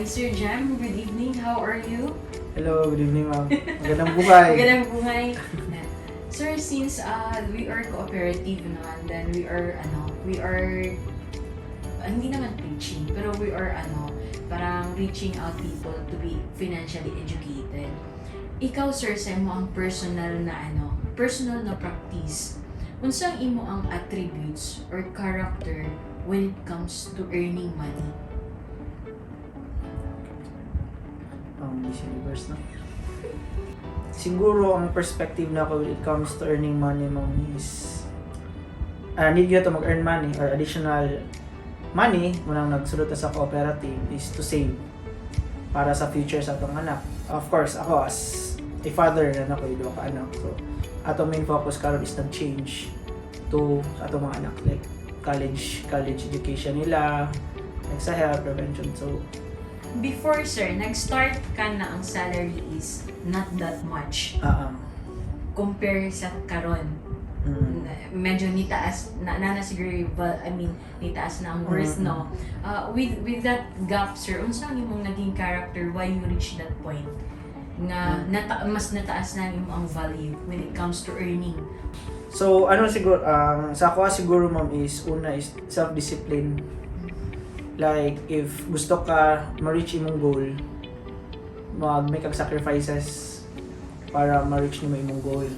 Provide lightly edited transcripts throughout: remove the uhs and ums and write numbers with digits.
Hi, Sir Jam. Good evening. How are you? Hello, good evening, ma'am. Magandang buhay. Magandang buhay. Yeah. Sir, since we are cooperative, no, and then we are, ano, we are, hindi naman preaching, pero we are, ano, parang reaching out people to be financially educated. Ikaw, sir, sa imo ang personal na, ano, personal na practice, unsang imo ang attributes or character when it comes to earning money? Ang Miss Universe, no? Siguro, ang perspective na ako when it comes to earning money, ma'am, is need ko to mag-earn money or additional money munang nagsulod ta sa cooperative is to save para sa future sa atong anak. Of course, ako as a father na ako duha ka anak. So, atong main focus karon is nag-change to sa atong mga anak, like college education nila, like sa health prevention. So, Before, sir, nag-start ka na ang salary is not that much compare sa karon. Medyo nitaas na na siguro I mean, nitaas na ang worth, no? With that gap, sir, unsa ang imong naging character why you reach that point nga mas nataas na ang imong value when it comes to earning? So, ano siguro, ang sa ako siguro, ma'am, is una is self-discipline. Like, if gusto ka ma-reach imong goal, mag-make kag sacrifices para ma-reach nimo imong goal.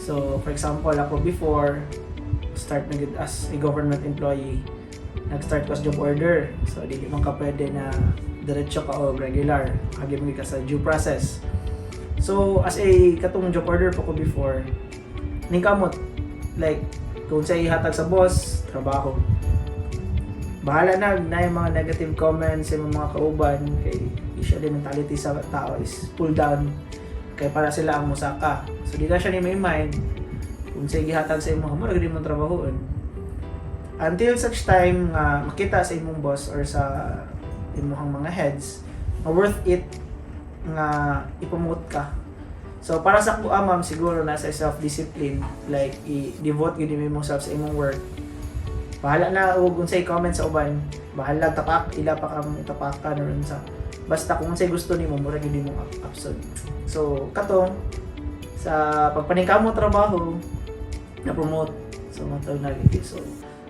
So, for example, ako before, start na gid as a government employee, nag-start ko as job order. So, dili man ka pwede na diretso ka og regular. Agi man gid ka sa due process. So, as a katong job order pa ko before, ning kamot like kung sa ihatag sa boss, trabaho, bahala na na yung mga negative comments sa imong mga kauban, kay usually mentality sa tao is pull down kay para sila ang musaka. So di na siya ni may mind kung sa gihatag sa imo mo ra mong trabahoon until such time nga makita sa imong boss or sa imong mga heads nga worth it nga i-promote ka. So para sa ako, ma'am, siguro nasa self-discipline, like i-devote gyud mo self sa imong work. Bahala na og unsay comment sa uban, bahala tapak ila pa kang itapakan or unsa. Basta kung unsay gusto nimo, mura gyud imong upsod. So katong sa pagpaningkamot trabaho, na promote. So matawag na gid. So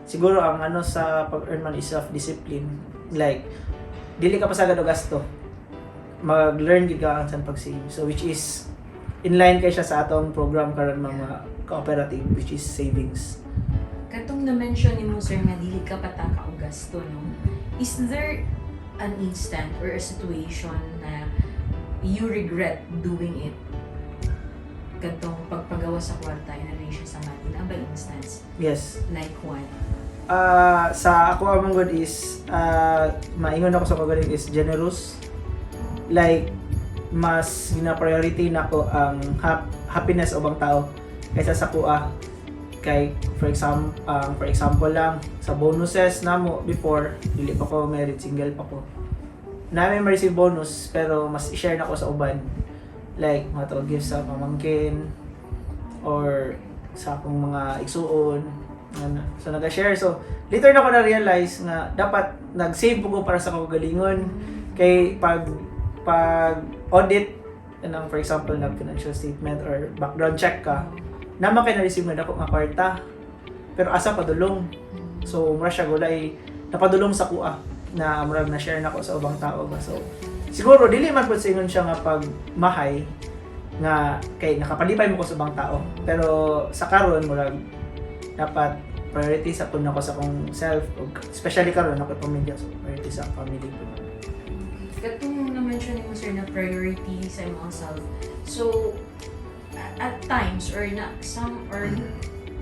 siguro ang ano sa pag-earn man is self-discipline. Like dili ka pasagad og gasto. Mag-learn gid ka ang sa pag-save. So which is in line kay siya sa atong program karon, mga cooperative, which is savings. Katong na-mention nimo, sir, nga dili ka pataka og gasto, no? Is there an instant or a situation na you regret doing it? Katong pagpagawa sa kwarta in relation sa money na ba instance? Yes. Like what? Sa ako among good is maingon ako sa kagaling is generous. Like mas gina-priority nako ang happiness ubang tao kaysa sa kuha. Kay for example lang sa bonuses namo before, dili pa ko married, single pa ko. Namin ma-receive bonus pero mas i-share nako sa uban. Like mga to gift sa pamangkin or sa akong mga igsuon. Ano, so nag-share. So later na ko na-realize nga dapat nag-save po ko para sa kagalingon. Kay pag audit anang, for example, nag financial statement or background check ka, naman kay na-receive na dako nga kwarta. Pero asa padulong? So mura siya gulay napadulong sa kuha na murag na share nako sa ubang tao ba. So siguro dili man pud sa ingon siya nga pag mahay nga kay nakapalipay mo ko sa ubang tao. Pero sa karon, murag dapat priority sa pud nako sa akong self ug especially karon ako pamilya, so priority sa family pud. Katong na-mention mo, sir, na priority sa imong self. So, at times or na some or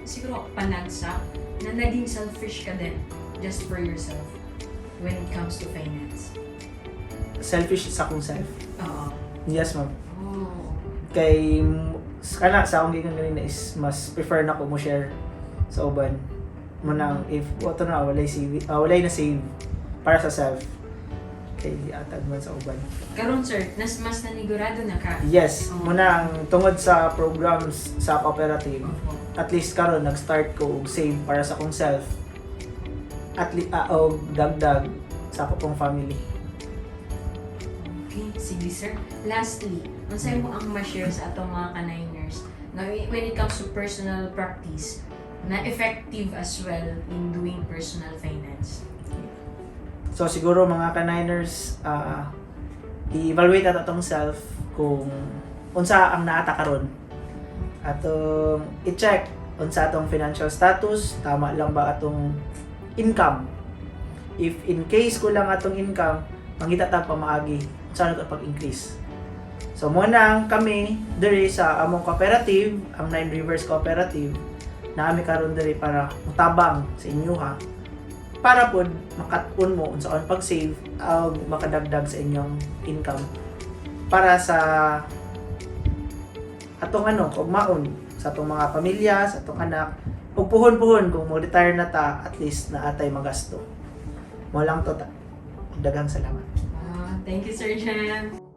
siguro panagsa na naging selfish ka din just for yourself when it comes to finance? Selfish sa akong self. Oo. Yes, ma'am. Oh. Kay kana sa akong gikan ganina is mas prefer na ko mo share sa uban. Mo nang if wato na walay save, walay na save para sa self kay atag man sa uban. Karon, sir, nas mas nanigurado na ka. Yes, Oh. muna ang tungod sa programs sa cooperative, Opo. At least karon nag-start ko og save para sa akong self at og dagdag sa ako pong family. Okay, sige, sir. Lastly, unsay mo ang ma-share sa atong mga ka-Niners na when it comes to personal practice na effective as well in doing personal finance? So siguro, mga ka-Niners, i-evaluate ato atong self kung unsa ang naa ta karon. Atong i-check unsa atong financial status, tama lang ba atong income. If in case kulang atong income, mangita ta pamaagi unsa na pag-increase. So mao nang kami diri sa among cooperative, ang Nine Rivers Cooperative, naa mi karon diri para mutabang sa inyo ha, para pod makat-on mo unsaon pag-save ug makadagdag sa inyong income para sa atong ano, kaugmaon, sa atong mga pamilya, sa atong anak, ug puhon-puhon kung mo retire na ta, at least naa tay magasto. Mao lang to ta. Daghang salamat. Ah, thank you, Sir Jem.